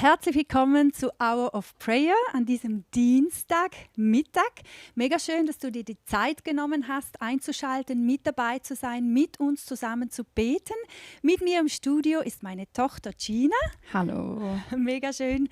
Herzlich willkommen zu Hour of Prayer an diesem Dienstagmittag. Mega schön, dass du dir die Zeit genommen hast, einzuschalten, mit dabei zu sein, mit uns zusammen zu beten. Mit mir im Studio ist meine Tochter Gina. Hallo. Mega schön,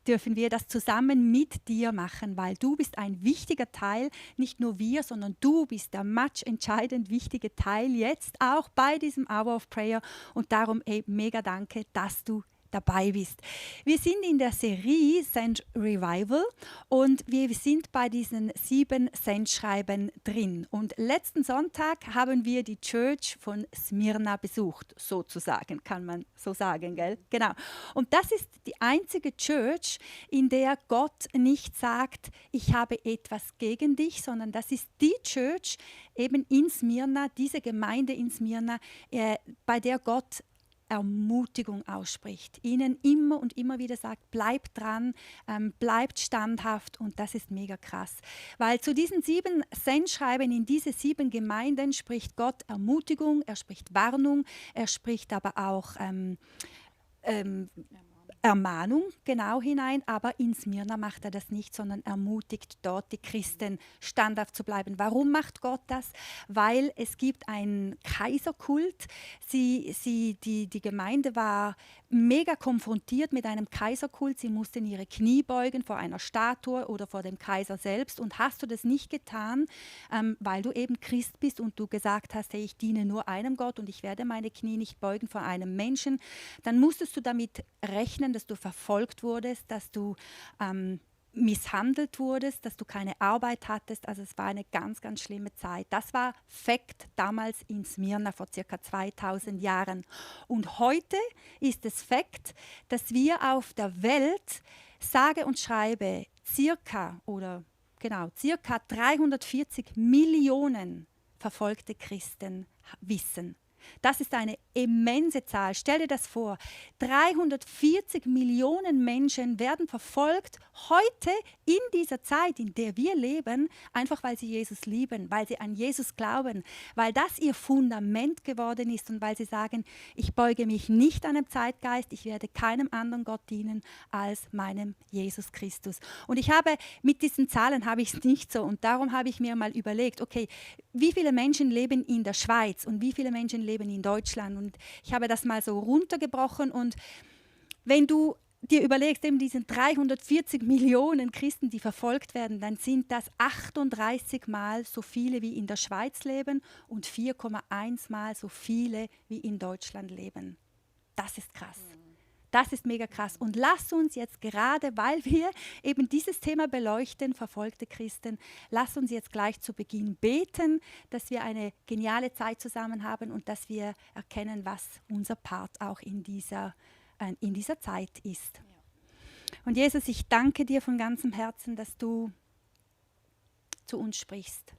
dürfen wir das zusammen mit dir machen, weil du bist ein wichtiger Teil, nicht nur wir, sondern du bist der matchentscheidend wichtige Teil jetzt auch bei diesem Hour of Prayer und darum mega danke, dass du dabei bist. Wir sind in der Serie Send Revival und wir sind bei diesen 7 Sendschreiben drin. Und letzten Sonntag haben wir die Church von Smyrna besucht, sozusagen, kann man so sagen, gell? Genau. Und das ist die einzige Church, in der Gott nicht sagt, ich habe etwas gegen dich, sondern das ist die Church eben in Smyrna, diese Gemeinde in Smyrna, bei der Gott Ermutigung ausspricht, ihnen immer und immer wieder sagt, bleibt dran, bleibt standhaft und das ist mega krass. Weil zu diesen 7 Sendschreiben in diese 7 Gemeinden spricht Gott Ermutigung, er spricht Warnung, er spricht aber auch Ermahnung genau hinein, aber in Smyrna macht er das nicht, sondern ermutigt dort die Christen standhaft zu bleiben. Warum macht Gott das? Weil es gibt einen Kaiserkult. Die Gemeinde war mega konfrontiert mit einem Kaiserkult. Sie mussten ihre Knie beugen vor einer Statue oder vor dem Kaiser selbst. Und hast du das nicht getan, weil du eben Christ bist und du gesagt hast, hey, ich diene nur einem Gott und ich werde meine Knie nicht beugen vor einem Menschen, dann musstest du damit rechnen, dass du verfolgt wurdest, dass du misshandelt wurdest, dass du keine Arbeit hattest. Also es war eine ganz, ganz schlimme Zeit. Das war Fakt damals in Smyrna vor ca. 2000 Jahren. Und heute ist es Fakt, dass wir auf der Welt, sage und schreibe, circa 340 Millionen verfolgte Christen wissen. Das ist eine immense Zahl. Stell dir das vor. 340 Millionen Menschen werden verfolgt heute in dieser Zeit, in der wir leben, einfach weil sie Jesus lieben, weil sie an Jesus glauben, weil das ihr Fundament geworden ist und weil sie sagen, ich beuge mich nicht einem Zeitgeist, ich werde keinem anderen Gott dienen als meinem Jesus Christus. Und mit diesen Zahlen habe ich es nicht so und darum habe ich mir mal überlegt, okay, wie viele Menschen leben in der Schweiz und wie viele Menschen leben in Deutschland? Und ich habe das mal so runtergebrochen und wenn du dir überlegst, eben diesen 340 Millionen Christen, die verfolgt werden, dann sind das 38 Mal so viele wie in der Schweiz leben und 4,1 Mal so viele wie in Deutschland leben. Das ist krass. Das ist mega krass. Und lass uns jetzt gerade, weil wir eben dieses Thema beleuchten, verfolgte Christen, lass uns jetzt gleich zu Beginn beten, dass wir eine geniale Zeit zusammen haben und dass wir erkennen, was unser Part auch in dieser Zeit ist. Und Jesus, ich danke dir von ganzem Herzen, dass du zu uns sprichst.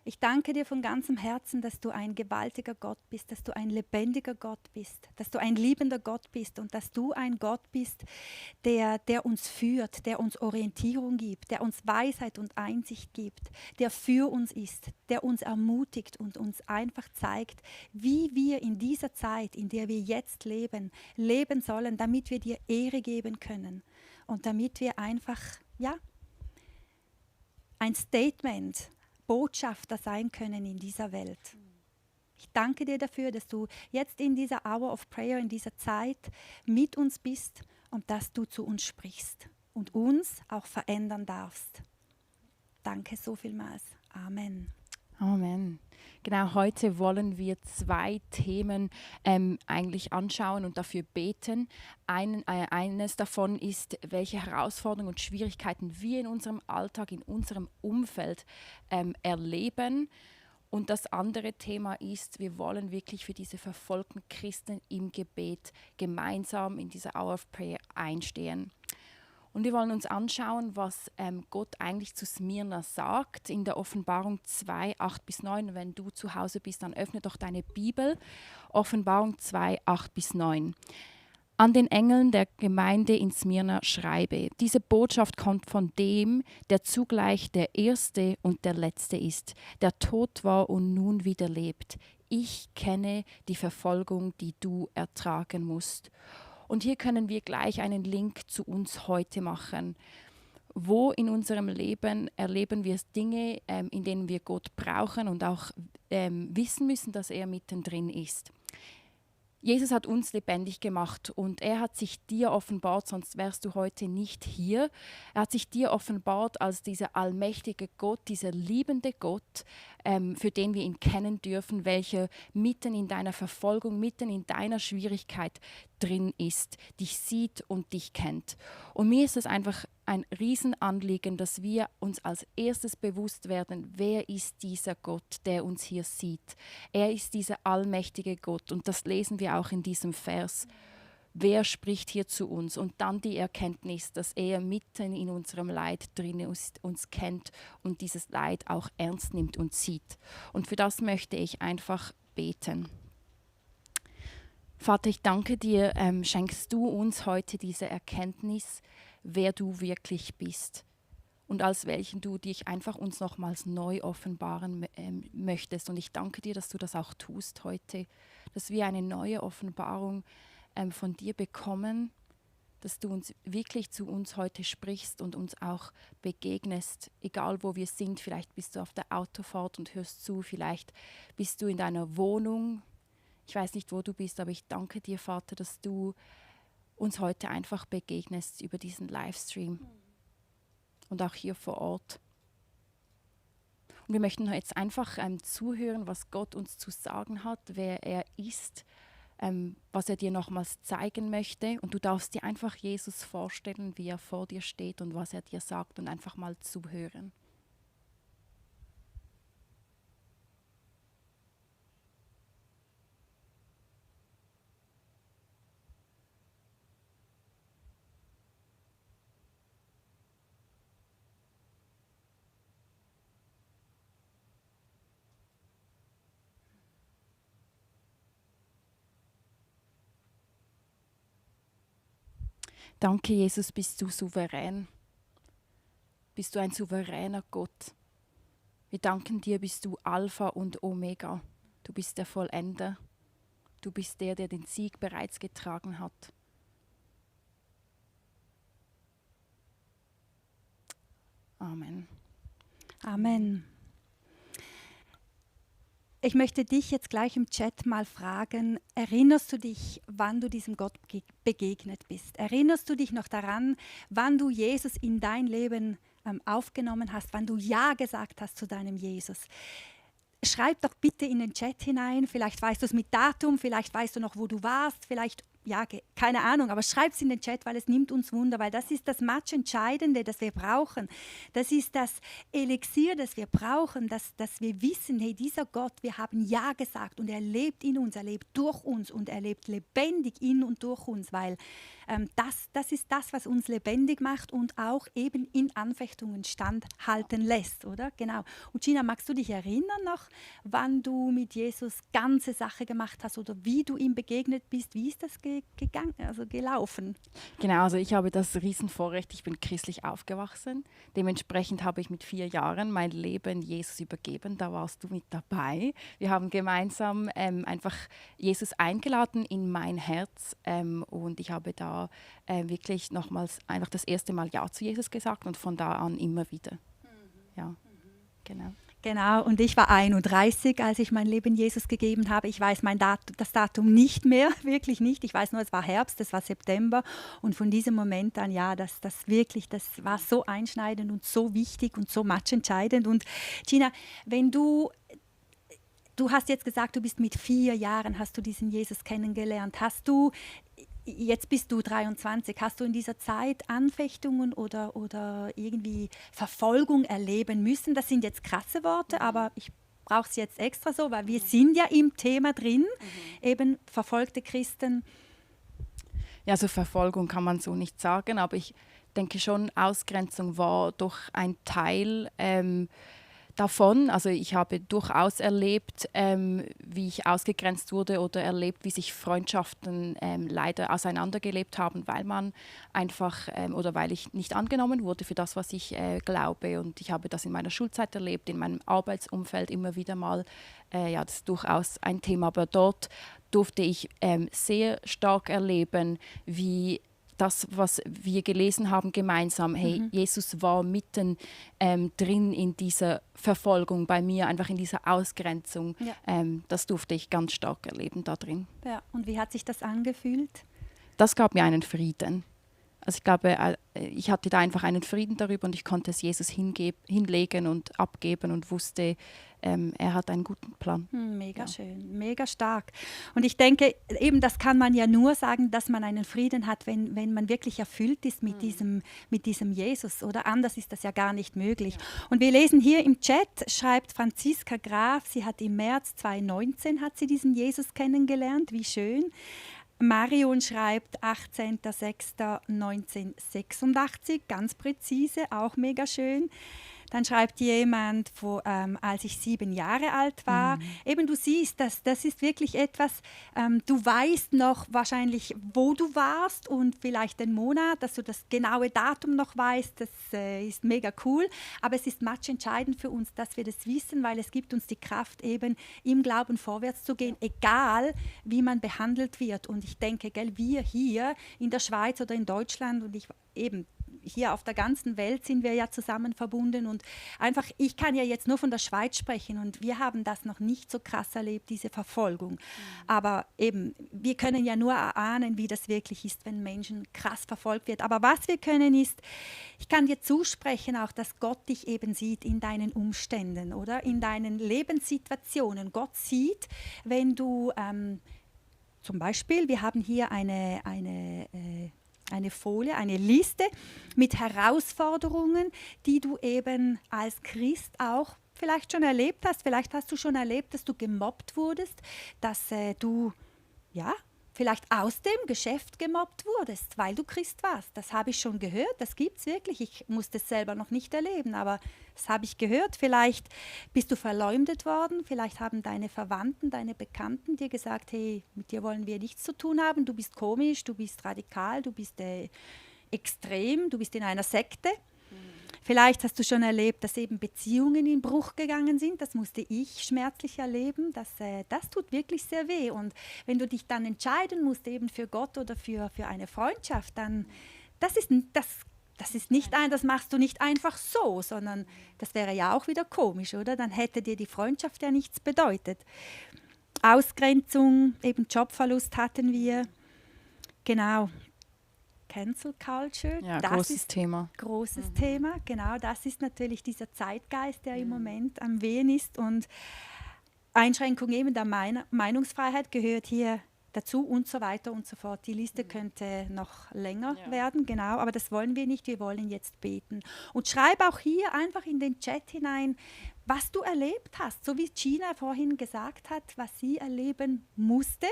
Ich danke dir von ganzem Herzen, dass du ein gewaltiger Gott bist, dass du ein lebendiger Gott bist, dass du ein liebender Gott bist und dass du ein Gott bist, der uns führt, der uns Orientierung gibt, der uns Weisheit und Einsicht gibt, der für uns ist, der uns ermutigt und uns einfach zeigt, wie wir in dieser Zeit, in der wir jetzt leben, leben sollen, damit wir dir Ehre geben können und damit wir einfach, ein Statement, Botschafter sein können in dieser Welt. Ich danke dir dafür, dass du jetzt in dieser Hour of Prayer, in dieser Zeit mit uns bist und dass du zu uns sprichst und uns auch verändern darfst. Danke so vielmals. Amen. Amen. Genau, heute wollen wir 2 Themen eigentlich anschauen und dafür beten. Eines davon ist, welche Herausforderungen und Schwierigkeiten wir in unserem Alltag, in unserem Umfeld erleben. Und das andere Thema ist, wir wollen wirklich für diese verfolgten Christen im Gebet gemeinsam in dieser Hour of Prayer einstehen. Und wir wollen uns anschauen, was Gott eigentlich zu Smyrna sagt in der Offenbarung 2, 8-9. Wenn du zu Hause bist, dann öffne doch deine Bibel. Offenbarung 2, 8-9. An den Engeln der Gemeinde in Smyrna schreibe: Diese Botschaft kommt von dem, der zugleich der Erste und der Letzte ist, der tot war und nun wieder lebt. Ich kenne die Verfolgung, die du ertragen musst. Und hier können wir gleich einen Link zu uns heute machen. Wo in unserem Leben erleben wir Dinge, in denen wir Gott brauchen und auch wissen müssen, dass er mittendrin ist. Jesus hat uns lebendig gemacht und er hat sich dir offenbart, sonst wärst du heute nicht hier. Er hat sich dir offenbart als dieser allmächtige Gott, dieser liebende Gott, für den wir ihn kennen dürfen, welcher mitten in deiner Verfolgung, mitten in deiner Schwierigkeit drin ist, dich sieht und dich kennt. Und mir ist es einfach ein Riesenanliegen, dass wir uns als erstes bewusst werden, wer ist dieser Gott, der uns hier sieht. Er ist dieser allmächtige Gott und das lesen wir auch in diesem Vers. Wer spricht hier zu uns? Und dann die Erkenntnis, dass er mitten in unserem Leid drin ist, uns kennt und dieses Leid auch ernst nimmt und sieht. Und für das möchte ich einfach beten. Vater, ich danke dir, schenkst du uns heute diese Erkenntnis, wer du wirklich bist und als welchen du dich einfach uns nochmals neu offenbaren möchtest. Und ich danke dir, dass du das auch tust heute, dass wir eine neue Offenbarung von dir bekommen, dass du uns wirklich zu uns heute sprichst und uns auch begegnest, egal wo wir sind. Vielleicht bist du auf der Autofahrt und hörst zu, vielleicht bist du in deiner Wohnung. Ich weiß nicht, wo du bist, aber ich danke dir, Vater, dass du uns heute einfach begegnest über diesen Livestream und auch hier vor Ort. Und wir möchten jetzt einfach zuhören, was Gott uns zu sagen hat, wer er ist, was er dir nochmals zeigen möchte. Und du darfst dir einfach Jesus vorstellen, wie er vor dir steht und was er dir sagt und einfach mal zuhören. Danke, Jesus, bist du souverän. Bist du ein souveräner Gott. Wir danken dir, bist du Alpha und Omega. Du bist der Vollender. Du bist der, der den Sieg bereits getragen hat. Amen. Amen. Ich möchte dich jetzt gleich im Chat mal fragen, erinnerst du dich, wann du diesem Gott begegnet bist? Erinnerst du dich noch daran, wann du Jesus in dein Leben aufgenommen hast, wann du Ja gesagt hast zu deinem Jesus? Schreib doch bitte in den Chat hinein, vielleicht weißt du es mit Datum, vielleicht weißt du noch, wo du warst, vielleicht, ja, keine Ahnung, aber schreib es in den Chat, weil es nimmt uns Wunder, weil das ist das Entscheidende, das wir brauchen. Das ist das Elixier, das wir brauchen, dass wir wissen, hey, dieser Gott, wir haben Ja gesagt und er lebt in uns, er lebt durch uns und er lebt lebendig in und durch uns, weil das ist das, was uns lebendig macht und auch eben in Anfechtungen standhalten lässt, oder? Genau. Und Gina, magst du dich erinnern noch, wann du mit Jesus ganze Sache gemacht hast oder wie du ihm begegnet bist? Wie ist das gelaufen? Genau, also ich habe das Riesenvorrecht, ich bin christlich aufgewachsen. Dementsprechend habe ich mit 4 Jahren mein Leben Jesus übergeben. Da warst du mit dabei. Wir haben gemeinsam einfach Jesus eingeladen in mein Herz und ich habe da wirklich nochmals einfach das erste Mal Ja zu Jesus gesagt und von da an immer wieder. Ja, genau. Genau, und ich war 31, als ich mein Leben Jesus gegeben habe. Ich weiß das Datum nicht mehr, wirklich nicht. Ich weiß nur, es war Herbst, es war September. Und von diesem Moment an, ja, das war so einschneidend und so wichtig und so matchentscheidend. Und Gina, wenn du hast jetzt gesagt, du bist mit 4 Jahren, hast du diesen Jesus kennengelernt. Jetzt bist du 23. Hast du in dieser Zeit Anfechtungen oder irgendwie Verfolgung erleben müssen? Das sind jetzt krasse Worte, aber ich brauche es jetzt extra so, weil wir sind ja im Thema drin, eben verfolgte Christen. Ja, so Verfolgung kann man so nicht sagen, aber ich denke schon, Ausgrenzung war doch ein Teil davon. Also ich habe durchaus erlebt, wie ich ausgegrenzt wurde oder erlebt, wie sich Freundschaften leider auseinandergelebt haben, weil man einfach oder weil ich nicht angenommen wurde für das, was ich glaube. Und ich habe das in meiner Schulzeit erlebt, in meinem Arbeitsumfeld immer wieder mal. Ja, das ist durchaus ein Thema, aber dort durfte ich sehr stark erleben, wie das, was wir gelesen haben gemeinsam, hey, Jesus war mitten drin in dieser Verfolgung bei mir, einfach in dieser Ausgrenzung. Ja. Das durfte ich ganz stark erleben da drin. Ja. Und wie hat sich das angefühlt? Das gab mir einen Frieden. Also ich glaube, ich hatte da einfach einen Frieden darüber und ich konnte es Jesus hinlegen und abgeben und wusste, er hat einen guten Plan. Mega schön, mega stark. Und ich denke, eben das kann man ja nur sagen, dass man einen Frieden hat, wenn man wirklich erfüllt ist mit diesem Jesus. Oder anders ist das ja gar nicht möglich. Und wir lesen hier im Chat, schreibt Franziska Graf, sie hat im März 2019 hat sie diesen Jesus kennengelernt. Wie schön. Marion schreibt 18.06.1986, ganz präzise, auch mega schön. Dann schreibt jemand, als ich 7 Jahre alt war. Eben, du siehst, das ist wirklich etwas, du weißt noch wahrscheinlich, wo du warst und vielleicht den Monat, dass du das genaue Datum noch weißt, das ist mega cool. Aber es ist entscheidend für uns, dass wir das wissen, weil es gibt uns die Kraft, eben im Glauben vorwärts zu gehen, egal wie man behandelt wird. Und ich denke, wir hier in der Schweiz oder in Deutschland und hier auf der ganzen Welt sind wir ja zusammen verbunden und einfach, ich kann ja jetzt nur von der Schweiz sprechen und wir haben das noch nicht so krass erlebt, diese Verfolgung. Aber eben, wir können ja nur erahnen, wie das wirklich ist, wenn Menschen krass verfolgt wird. Aber was wir können ist, ich kann dir zusprechen auch, dass Gott dich eben sieht in deinen Umständen oder in deinen Lebenssituationen. Gott sieht, wenn du zum Beispiel, wir haben hier eine Folie, eine Liste mit Herausforderungen, die du eben als Christ auch vielleicht schon erlebt hast. Vielleicht hast du schon erlebt, dass du gemobbt wurdest, dass du vielleicht aus dem Geschäft gemobbt wurdest, weil du Christ warst. Das habe ich schon gehört, das gibt es wirklich. Ich musste es selber noch nicht erleben, aber das habe ich gehört. Vielleicht bist du verleumdet worden, vielleicht haben deine Verwandten, deine Bekannten dir gesagt, hey, mit dir wollen wir nichts zu tun haben, du bist komisch, du bist radikal, du bist extrem, du bist in einer Sekte. Vielleicht hast du schon erlebt, dass eben Beziehungen in Bruch gegangen sind. Das musste ich schmerzlich erleben. Das tut wirklich sehr weh. Und wenn du dich dann entscheiden musst, eben für Gott oder für eine Freundschaft, dann das machst du nicht einfach so, sondern das wäre ja auch wieder komisch, oder? Dann hätte dir die Freundschaft ja nichts bedeutet. Ausgrenzung, eben Jobverlust hatten wir. Genau. Cancel Culture. Ja, großes Thema. Großes Thema, genau. Das ist natürlich dieser Zeitgeist, der im Moment am Wehen ist. Und Einschränkung eben der Meinungsfreiheit gehört hier dazu und so weiter und so fort. Die Liste könnte noch länger werden, genau. Aber das wollen wir nicht. Wir wollen jetzt beten. Und schreib auch hier einfach in den Chat hinein, was du erlebt hast. So wie Gina vorhin gesagt hat, was sie erleben musste.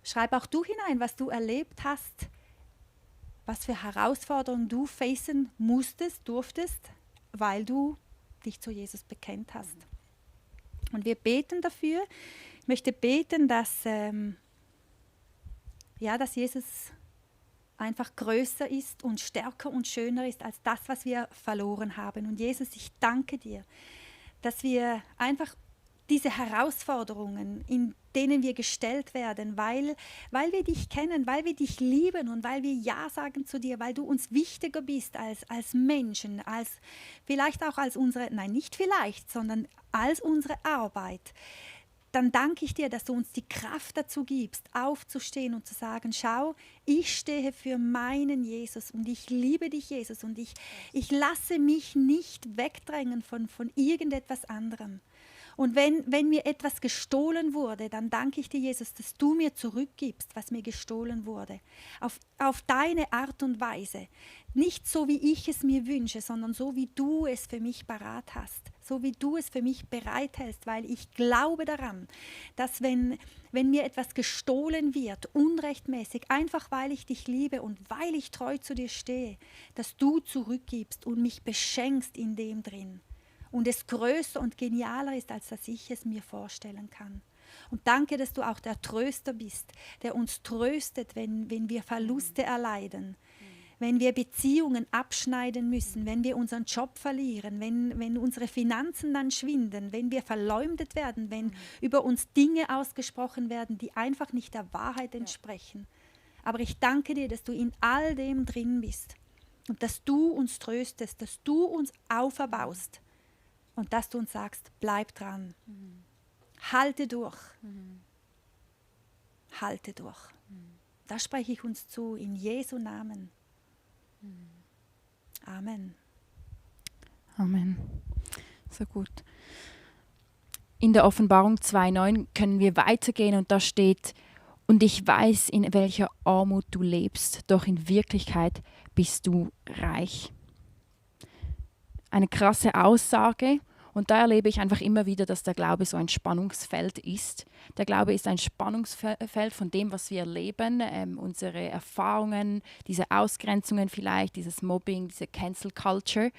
Schreib auch du hinein, was du erlebt hast, was für Herausforderungen du facen durftest, weil du dich zu Jesus bekennt hast. Und wir beten dafür. Ich möchte beten, dass Jesus einfach größer ist und stärker und schöner ist als das, was wir verloren haben. Und Jesus, ich danke dir, dass wir einfach diese Herausforderungen, in denen wir gestellt werden, weil wir dich kennen, weil wir dich lieben und weil wir Ja sagen zu dir, weil du uns wichtiger bist als Menschen, vielleicht auch als unsere, nein, nicht vielleicht, sondern als unsere Arbeit. Dann danke ich dir, dass du uns die Kraft dazu gibst, aufzustehen und zu sagen, schau, ich stehe für meinen Jesus und ich liebe dich, Jesus, und ich lasse mich nicht wegdrängen von irgendetwas anderem. Und wenn mir etwas gestohlen wurde, dann danke ich dir, Jesus, dass du mir zurückgibst, was mir gestohlen wurde. Auf deine Art und Weise. Nicht so, wie ich es mir wünsche, sondern so, wie du es für mich parat hast. So, wie du es für mich bereithältst, weil ich glaube daran, dass wenn mir etwas gestohlen wird, unrechtmäßig, einfach weil ich dich liebe und weil ich treu zu dir stehe, dass du zurückgibst und mich beschenkst in dem drin. Und es größer und genialer ist, als dass ich es mir vorstellen kann. Und danke, dass du auch der Tröster bist, der uns tröstet, wenn wir Verluste erleiden. wenn wir Beziehungen abschneiden müssen, wenn wir unseren Job verlieren, wenn unsere Finanzen dann schwinden, wenn wir verleumdet werden, wenn über uns Dinge ausgesprochen werden, die einfach nicht der Wahrheit entsprechen. Aber ich danke dir, dass du in all dem drin bist und dass du uns tröstest, dass du uns auferbaust und dass du uns sagst, bleib dran, halte durch, halte durch. Das spreche ich uns zu, in Jesu Namen. Amen. Amen. So gut. In der Offenbarung 2,9 können wir weitergehen und da steht, und ich weiß, in welcher Armut du lebst, doch in Wirklichkeit bist du reich. Eine krasse Aussage. Und da erlebe ich einfach immer wieder, dass der Glaube so ein Spannungsfeld ist. Der Glaube ist ein Spannungsfeld von dem, was wir erleben, unsere Erfahrungen, diese Ausgrenzungen vielleicht, dieses Mobbing, diese Cancel Culture.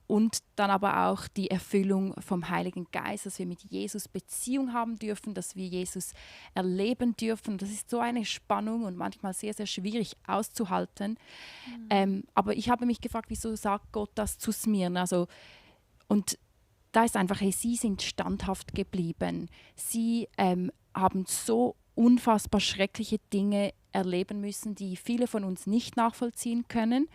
Und dann aber auch die Erfüllung vom Heiligen Geist, dass wir mit Jesus Beziehung haben dürfen, dass wir Jesus erleben dürfen. Das ist so eine Spannung und manchmal sehr, sehr schwierig auszuhalten. Aber ich habe mich gefragt, wieso sagt Gott das zu Smyrna? Und da ist einfach, hey, sie sind standhaft geblieben. Sie haben so unfassbar schreckliche Dinge erleben müssen, die viele von uns nicht nachvollziehen können.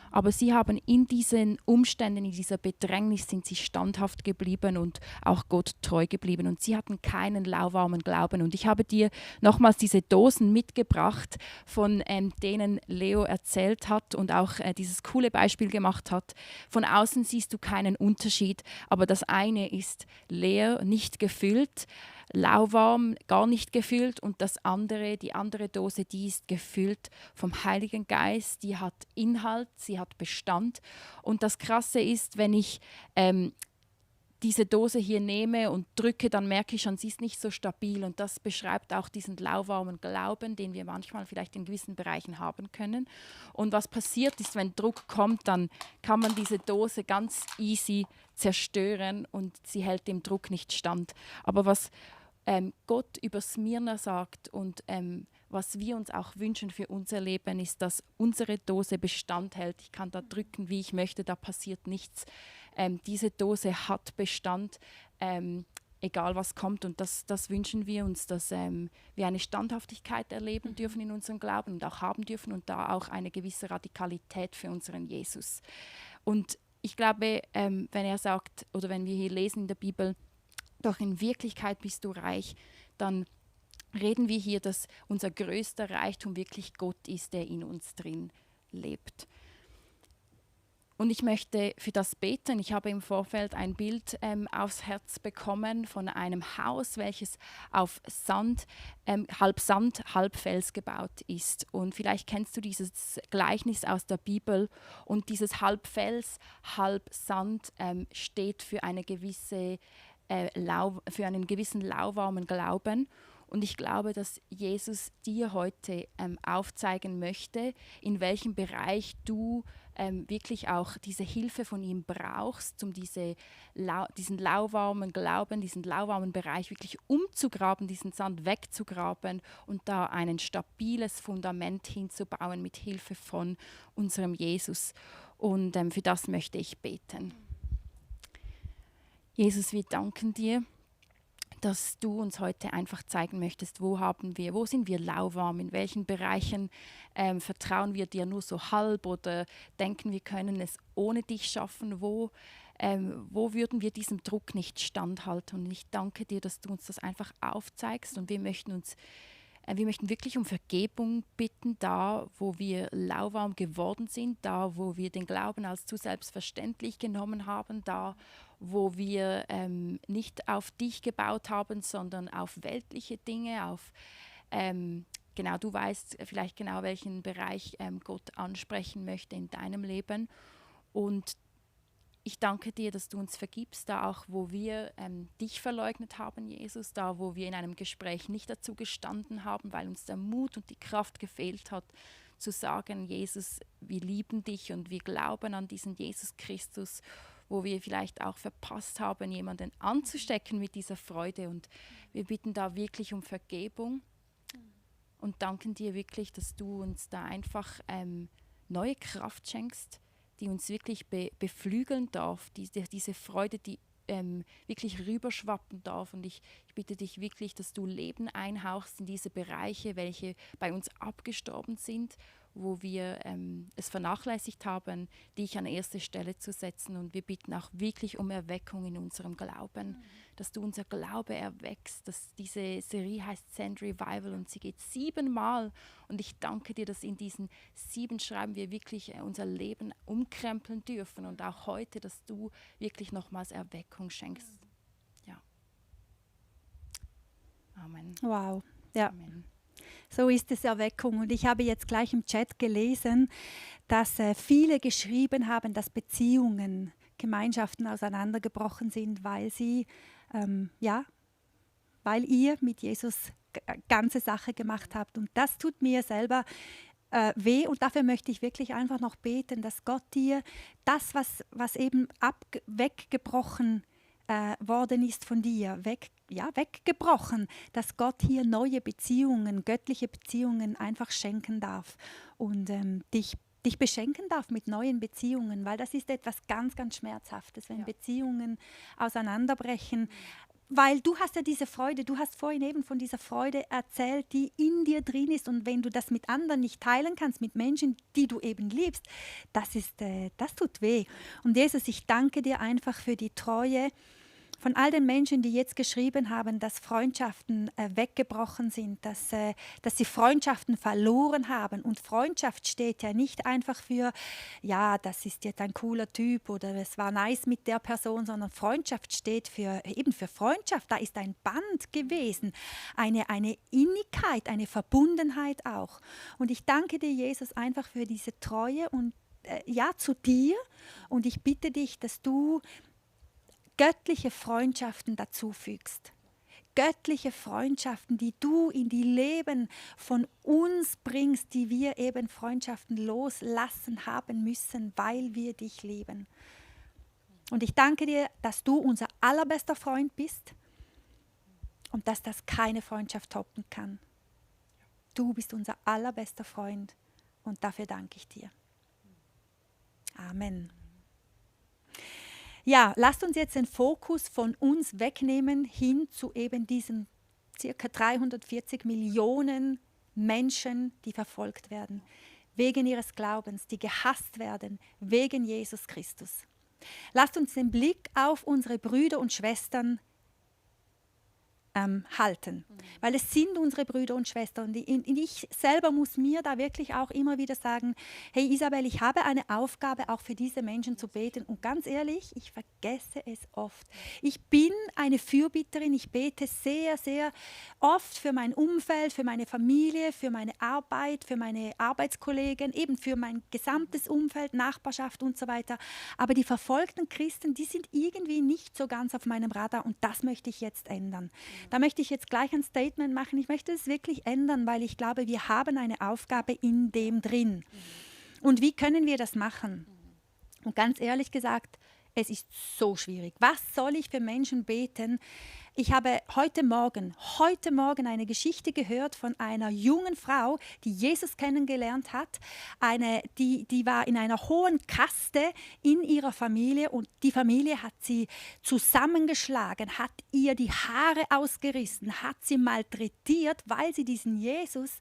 Aber sie haben in diesen Umständen, in dieser Bedrängnis, sind sie standhaft geblieben und auch Gott treu geblieben. Und sie hatten keinen lauwarmen Glauben. Und ich habe dir nochmals diese Dosen mitgebracht, von denen Leo erzählt hat und auch dieses coole Beispiel gemacht hat. Von außen siehst du keinen Unterschied, aber das eine ist leer, nicht gefüllt, lauwarm, gar nicht gefüllt, und das andere, die andere Dose, die ist gefüllt vom Heiligen Geist, die hat Inhalt, sie hat Bestand. Und das Krasse ist, wenn ich diese Dose hier nehme und drücke, dann merke ich schon, sie ist nicht so stabil, und das beschreibt auch diesen lauwarmen Glauben, den wir manchmal vielleicht in gewissen Bereichen haben können. Und was passiert ist, wenn Druck kommt, dann kann man diese Dose ganz easy zerstören und sie hält dem Druck nicht stand. Aber was Gott über Smyrna sagt und was wir uns auch wünschen für unser Leben, ist, dass unsere Dose Bestand hält. Ich kann da drücken, wie ich möchte, da passiert nichts. Diese Dose hat Bestand, egal was kommt. Und das wünschen wir uns, dass wir eine Standhaftigkeit erleben dürfen in unserem Glauben und auch haben dürfen, und da auch eine gewisse Radikalität für unseren Jesus. Und ich glaube, wenn er sagt, oder wenn wir hier lesen in der Bibel, doch in Wirklichkeit bist du reich, dann reden wir hier, dass unser größter Reichtum wirklich Gott ist, der in uns drin lebt. Und ich möchte für das beten. Ich habe im Vorfeld ein Bild aufs Herz bekommen von einem Haus, welches auf Sand, halb Sand, halb Fels gebaut ist. Und vielleicht kennst du dieses Gleichnis aus der Bibel. Und dieses halb Fels, halb Sand steht für eine gewisse für einen gewissen lauwarmen Glauben. Und ich glaube, dass Jesus dir heute aufzeigen möchte, in welchem Bereich du wirklich auch diese Hilfe von ihm brauchst, um diesen lauwarmen Glauben, diesen lauwarmen Bereich wirklich umzugraben, diesen Sand wegzugraben und da ein stabiles Fundament hinzubauen mit Hilfe von unserem Jesus. Und für das möchte ich beten. Jesus, wir danken dir, dass du uns heute einfach zeigen möchtest, wo sind wir lauwarm, in welchen Bereichen vertrauen wir dir nur so halb oder denken, wir können es ohne dich schaffen, wo würden wir diesem Druck nicht standhalten. Und ich danke dir, dass du uns das einfach aufzeigst, und wir möchten wirklich um Vergebung bitten, da wo wir lauwarm geworden sind, da wo wir den Glauben als zu selbstverständlich genommen haben, da wo wir nicht auf dich gebaut haben, sondern auf weltliche Dinge, genau, du weißt vielleicht genau, welchen Bereich Gott ansprechen möchte in deinem Leben. Und ich danke dir, dass du uns vergibst, da auch, wo wir dich verleugnet haben, Jesus, da, wo wir in einem Gespräch nicht dazu gestanden haben, weil uns der Mut und die Kraft gefehlt hat, zu sagen, Jesus, wir lieben dich und wir glauben an diesen Jesus Christus, wo wir vielleicht auch verpasst haben, jemanden anzustecken mit dieser Freude. Und wir bitten da wirklich um Vergebung und danken dir wirklich, dass du uns da einfach neue Kraft schenkst, die uns wirklich beflügeln darf, diese Freude, die wirklich rüberschwappen darf. Und ich bitte dich wirklich, dass du Leben einhauchst in diese Bereiche, welche bei uns abgestorben sind, wo wir es vernachlässigt haben, dich an erste Stelle zu setzen. Und wir bitten auch wirklich um Erweckung in unserem Glauben, dass du unser Glaube erweckst. Dass diese Serie heißt Send Revival und sie geht 7 Mal. Und ich danke dir, dass in diesen 7 Schreiben wir wirklich unser Leben umkrempeln dürfen. Und auch heute, dass du wirklich nochmals Erweckung schenkst. Ja. Amen. Wow. Ja. Amen. So ist es Erweckung. Und ich habe jetzt gleich im Chat gelesen, dass viele geschrieben haben, dass Beziehungen, Gemeinschaften auseinandergebrochen sind, weil sie, weil ihr mit Jesus ganze Sache gemacht habt. Und das tut mir selber weh. Und dafür möchte ich wirklich einfach noch beten, dass Gott dir das, was eben weggebrochen worden ist von dir, weggebrochen, dass Gott hier neue Beziehungen, göttliche Beziehungen einfach schenken darf und dich beschenken darf mit neuen Beziehungen, weil das ist etwas ganz, ganz Schmerzhaftes, wenn Beziehungen auseinanderbrechen. Weil du hast ja diese Freude, du hast vorhin eben von dieser Freude erzählt, die in dir drin ist. Und wenn du das mit anderen nicht teilen kannst, mit Menschen, die du eben liebst, das tut weh. Und Jesus, ich danke dir einfach für die Treue von all den Menschen, die jetzt geschrieben haben, dass Freundschaften weggebrochen sind, dass sie Freundschaften verloren haben. Und Freundschaft steht ja nicht einfach für, ja, das ist jetzt ein cooler Typ oder es war nice mit der Person, sondern Freundschaft steht eben für Freundschaft. Da ist ein Band gewesen, eine Innigkeit, eine Verbundenheit auch. Und ich danke dir, Jesus, einfach für diese Treue und zu dir. Und ich bitte dich, dass du göttliche Freundschaften dazufügst. Göttliche Freundschaften, die du in die Leben von uns bringst, die wir eben Freundschaften loslassen haben müssen, weil wir dich lieben. Und ich danke dir, dass du unser allerbester Freund bist und dass das keine Freundschaft toppen kann. Du bist unser allerbester Freund und dafür danke ich dir. Amen. Ja, lasst uns jetzt den Fokus von uns wegnehmen hin zu eben diesen ca. 340 Millionen Menschen, die verfolgt werden, wegen ihres Glaubens, die gehasst werden, wegen Jesus Christus. Lasst uns den Blick auf unsere Brüder und Schwestern halten, weil es sind unsere Brüder und Schwestern. Und ich selber muss mir da wirklich auch immer wieder sagen, hey Isabel, ich habe eine Aufgabe, auch für diese Menschen zu beten. Und ganz ehrlich, ich vergesse es oft. Ich bin eine Fürbitterin, ich bete sehr, sehr oft für mein Umfeld, für meine Familie, für meine Arbeit, für meine Arbeitskollegen, eben für mein gesamtes Umfeld, Nachbarschaft und so weiter. Aber die verfolgten Christen, die sind irgendwie nicht so ganz auf meinem Radar und das möchte ich jetzt ändern. Da möchte ich jetzt gleich ein Statement machen. Ich möchte es wirklich ändern, weil ich glaube, wir haben eine Aufgabe in dem drin. Und wie können wir das machen? Und ganz ehrlich gesagt, es ist so schwierig. Was soll ich für Menschen beten? Ich habe heute Morgen eine Geschichte gehört von einer jungen Frau, die Jesus kennengelernt hat. Die war in einer hohen Kaste in ihrer Familie und die Familie hat sie zusammengeschlagen, hat ihr die Haare ausgerissen, hat sie malträtiert, weil sie diesen Jesus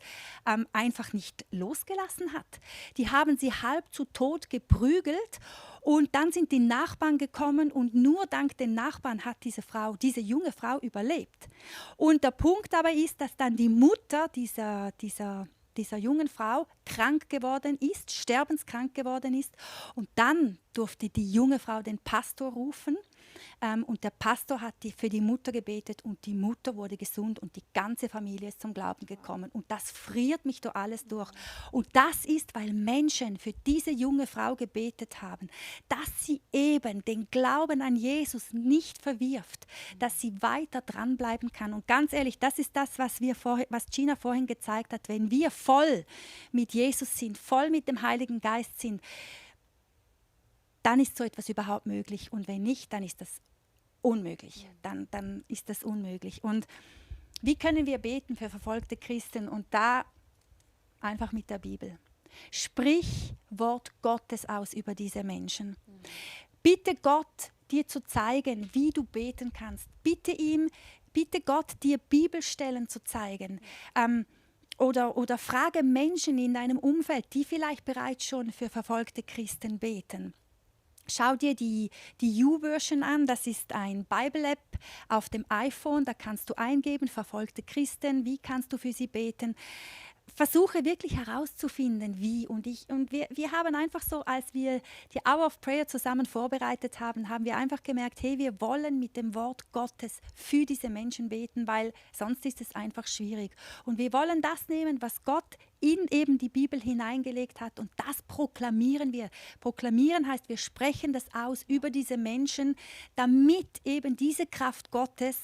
einfach nicht losgelassen hat. Die haben sie halb zu Tod geprügelt. Und dann sind die Nachbarn gekommen und nur dank den Nachbarn hat diese junge Frau überlebt. Und der Punkt aber ist, dass dann die Mutter dieser jungen Frau krank geworden ist, sterbenskrank geworden ist. Und dann durfte die junge Frau den Pastor rufen. Und der Pastor hat für die Mutter gebetet und die Mutter wurde gesund und die ganze Familie ist zum Glauben gekommen. Und das friert mich da alles durch. Und das ist, weil Menschen für diese junge Frau gebetet haben, dass sie eben den Glauben an Jesus nicht verwirft, dass sie weiter dranbleiben kann. Und ganz ehrlich, das ist das, was Gina vorhin gezeigt hat. Wenn wir voll mit Jesus sind, voll mit dem Heiligen Geist sind, dann ist so etwas überhaupt möglich. Und wenn nicht, dann ist das unmöglich. Dann ist das unmöglich. Und wie können wir beten für verfolgte Christen? Und da einfach mit der Bibel. Sprich Wort Gottes aus über diese Menschen. Bitte Gott, dir zu zeigen, wie du beten kannst. Bitte Gott, dir Bibelstellen zu zeigen. Oder frage Menschen in deinem Umfeld, die vielleicht bereits schon für verfolgte Christen beten. Schau dir die YouVersion an, das ist ein Bible-App auf dem iPhone, da kannst du eingeben, verfolgte Christen, wie kannst du für sie beten. Versuche wirklich herauszufinden, wie. Und wir haben einfach so, als wir die Hour of Prayer zusammen vorbereitet haben, haben wir einfach gemerkt, hey, wir wollen mit dem Wort Gottes für diese Menschen beten, weil sonst ist es einfach schwierig. Und wir wollen das nehmen, was Gott in eben die Bibel hineingelegt hat, und das proklamieren wir. Proklamieren heißt, wir sprechen das aus über diese Menschen, damit eben diese Kraft Gottes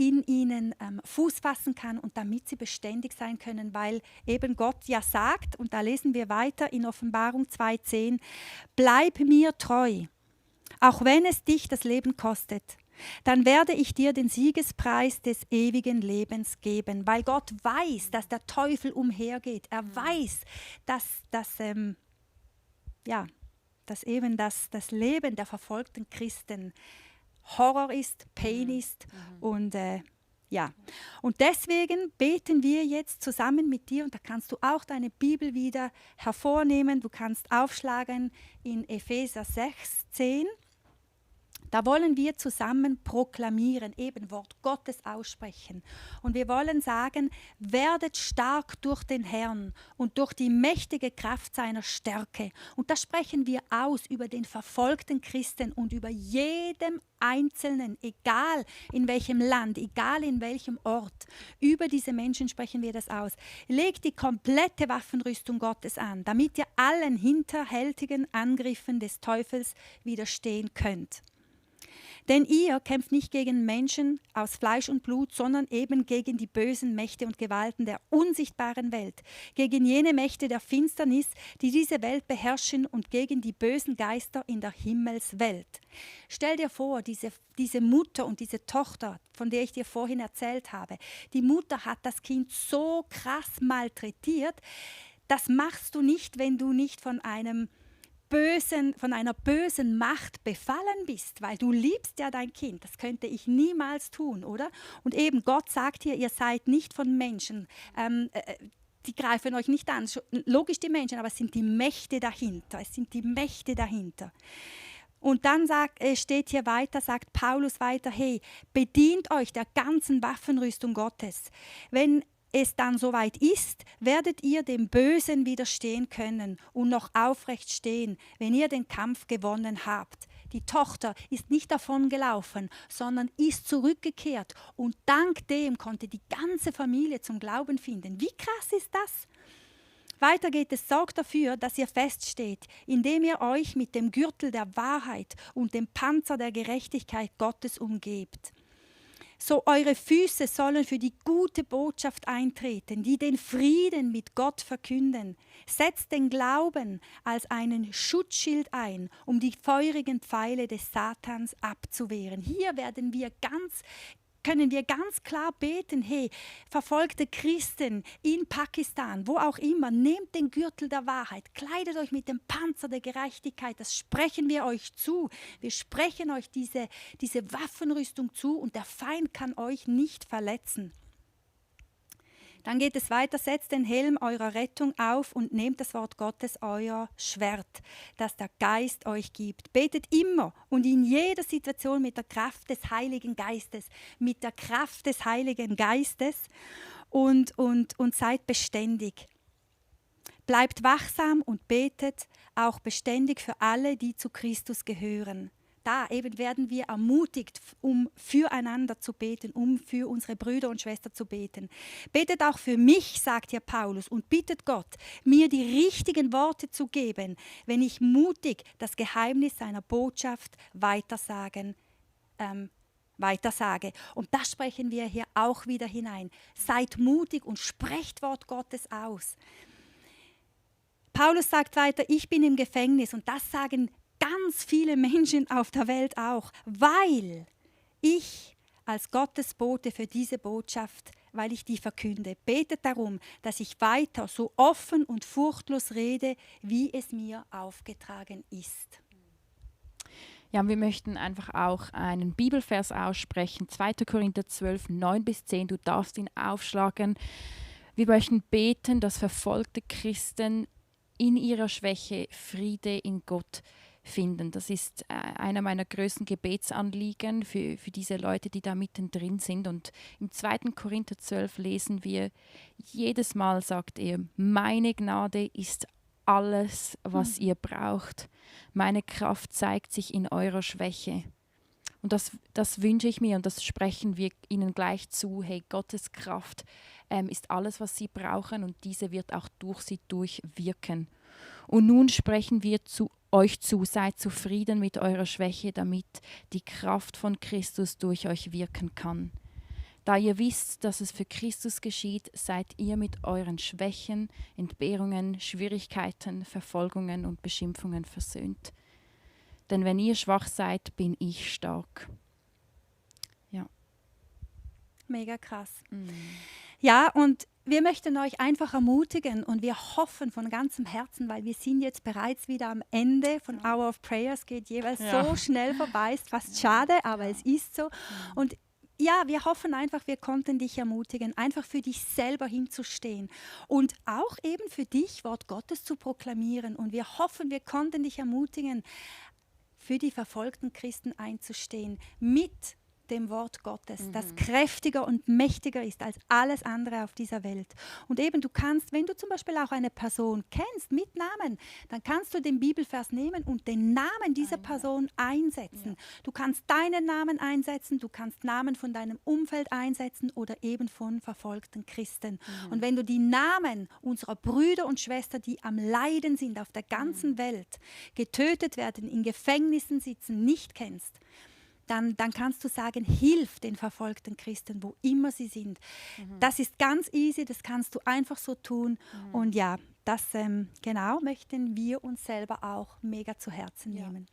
in ihnen Fuß fassen kann und damit sie beständig sein können, weil eben Gott ja sagt, und da lesen wir weiter in Offenbarung 2,10, bleib mir treu, auch wenn es dich das Leben kostet, dann werde ich dir den Siegespreis des ewigen Lebens geben, weil Gott weiß, dass der Teufel umhergeht. Er weiß, dass eben das Leben der verfolgten Christen Horror ist, Pain ist und Und deswegen beten wir jetzt zusammen mit dir, und da kannst du auch deine Bibel wieder hervornehmen. Du kannst aufschlagen in Epheser 6,10. Da wollen wir zusammen proklamieren, eben Wort Gottes aussprechen. Und wir wollen sagen, werdet stark durch den Herrn und durch die mächtige Kraft seiner Stärke. Und das sprechen wir aus über den verfolgten Christen und über jedem Einzelnen, egal in welchem Land, egal in welchem Ort. Über diese Menschen sprechen wir das aus. Legt die komplette Waffenrüstung Gottes an, damit ihr allen hinterhältigen Angriffen des Teufels widerstehen könnt. Denn ihr kämpft nicht gegen Menschen aus Fleisch und Blut, sondern eben gegen die bösen Mächte und Gewalten der unsichtbaren Welt, gegen jene Mächte der Finsternis, die diese Welt beherrschen, und gegen die bösen Geister in der Himmelswelt. Stell dir vor, diese Mutter und diese Tochter, von der ich dir vorhin erzählt habe, die Mutter hat das Kind so krass malträtiert. Das machst du nicht, wenn du nicht von einer bösen Macht befallen bist, weil du liebst ja dein Kind. Das könnte ich niemals tun, oder? Und eben Gott sagt hier, ihr seid nicht von Menschen. Die greifen euch nicht an. Logisch die Menschen, aber es sind die Mächte dahinter. Es sind die Mächte dahinter. Und dann steht hier weiter, sagt Paulus weiter, hey, bedient euch der ganzen Waffenrüstung Gottes. Wenn es dann soweit ist, werdet ihr dem Bösen widerstehen können und noch aufrecht stehen, wenn ihr den Kampf gewonnen habt. Die Tochter ist nicht davongelaufen, sondern ist zurückgekehrt, und dank dem konnte die ganze Familie zum Glauben finden. Wie krass ist das? Weiter geht es, sorgt dafür, dass ihr feststeht, indem ihr euch mit dem Gürtel der Wahrheit und dem Panzer der Gerechtigkeit Gottes umgebt. So eure Füße sollen für die gute Botschaft eintreten, die den Frieden mit Gott verkünden. Setzt den Glauben als einen Schutzschild ein, um die feurigen Pfeile des Satans abzuwehren. Hier können wir ganz klar beten, hey, verfolgte Christen in Pakistan, wo auch immer, nehmt den Gürtel der Wahrheit, kleidet euch mit dem Panzer der Gerechtigkeit, das sprechen wir euch zu. Wir sprechen euch diese Waffenrüstung zu, und der Feind kann euch nicht verletzen. Dann geht es weiter, setzt den Helm eurer Rettung auf und nehmt das Wort Gottes, euer Schwert, das der Geist euch gibt. Betet immer und in jeder Situation mit der Kraft des Heiligen Geistes, mit der Kraft des Heiligen Geistes und seid beständig. Bleibt wachsam und betet auch beständig für alle, die zu Christus gehören. Da eben werden wir ermutigt, um füreinander zu beten, um für unsere Brüder und Schwestern zu beten. Betet auch für mich, sagt hier Paulus, und bittet Gott, mir die richtigen Worte zu geben, wenn ich mutig das Geheimnis seiner Botschaft weitersage. Und das sprechen wir hier auch wieder hinein. Seid mutig und sprecht Wort Gottes aus. Paulus sagt weiter, ich bin im Gefängnis, und das sagen ganz viele Menschen auf der Welt auch, weil ich als Gottes Bote für diese Botschaft weil ich die verkünde. Betet darum, dass ich weiter so offen und furchtlos rede, wie es mir aufgetragen ist. Ja, und wir möchten einfach auch einen Bibelvers aussprechen, 2. Korinther 12, 9-10. Du darfst ihn aufschlagen. Wir möchten beten, dass verfolgte Christen in ihrer Schwäche Friede in Gott finden. Das ist einer meiner größten Gebetsanliegen für diese Leute, die da mittendrin sind. Und im 2. Korinther 12 lesen wir, jedes Mal sagt er, meine Gnade ist alles, was ihr braucht. Meine Kraft zeigt sich in eurer Schwäche. Und das wünsche ich mir und das sprechen wir ihnen gleich zu. Hey, Gottes Kraft ist alles, was sie brauchen und diese wird auch durch sie durchwirken. Und nun sprechen wir zu euch zu, seid zufrieden mit eurer Schwäche, damit die Kraft von Christus durch euch wirken kann. Da ihr wisst, dass es für Christus geschieht, seid ihr mit euren Schwächen, Entbehrungen, Schwierigkeiten, Verfolgungen und Beschimpfungen versöhnt. Denn wenn ihr schwach seid, bin ich stark. Ja. Mega krass. Ja, und wir möchten euch einfach ermutigen und wir hoffen von ganzem Herzen, weil wir sind jetzt bereits wieder am Ende von Hour of Prayer. Es geht jeweils so schnell vorbei, ist fast schade, aber es ist so. Und ja, wir hoffen einfach, wir konnten dich ermutigen, einfach für dich selber hinzustehen und auch eben für dich Wort Gottes zu proklamieren. Und wir hoffen, wir konnten dich ermutigen, für die verfolgten Christen einzustehen mit dem Wort Gottes, das kräftiger und mächtiger ist als alles andere auf dieser Welt. Und eben du kannst, wenn du zum Beispiel auch eine Person kennst mit Namen, dann kannst du den Bibelvers nehmen und den Namen dieser Person einsetzen. Du kannst deinen Namen einsetzen, du kannst Namen von deinem Umfeld einsetzen oder eben von verfolgten Christen. Und wenn du die Namen unserer Brüder und Schwestern, die am Leiden sind auf der ganzen Welt, getötet werden, in Gefängnissen sitzen, nicht kennst, dann kannst du sagen, hilf den verfolgten Christen, wo immer sie sind. Das ist ganz easy, das kannst du einfach so tun. Und ja, das genau möchten wir uns selber auch mega zu Herzen nehmen.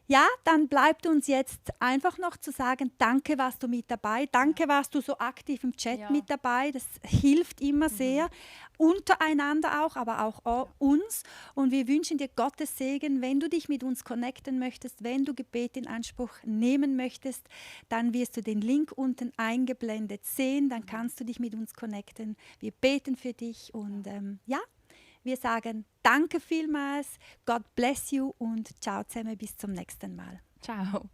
Ja, dann bleibt uns jetzt einfach noch zu sagen, danke, warst du mit dabei. Danke, warst du so aktiv im Chat mit dabei. Das hilft immer sehr. Untereinander auch, aber auch uns. Und wir wünschen dir Gottes Segen. Wenn du dich mit uns connecten möchtest, wenn du Gebet in Anspruch nehmen möchtest, dann wirst du den Link unten eingeblendet sehen. Dann kannst du dich mit uns connecten. Wir beten für dich und wir sagen danke vielmals, God bless you und ciao zusammen, bis zum nächsten Mal. Ciao.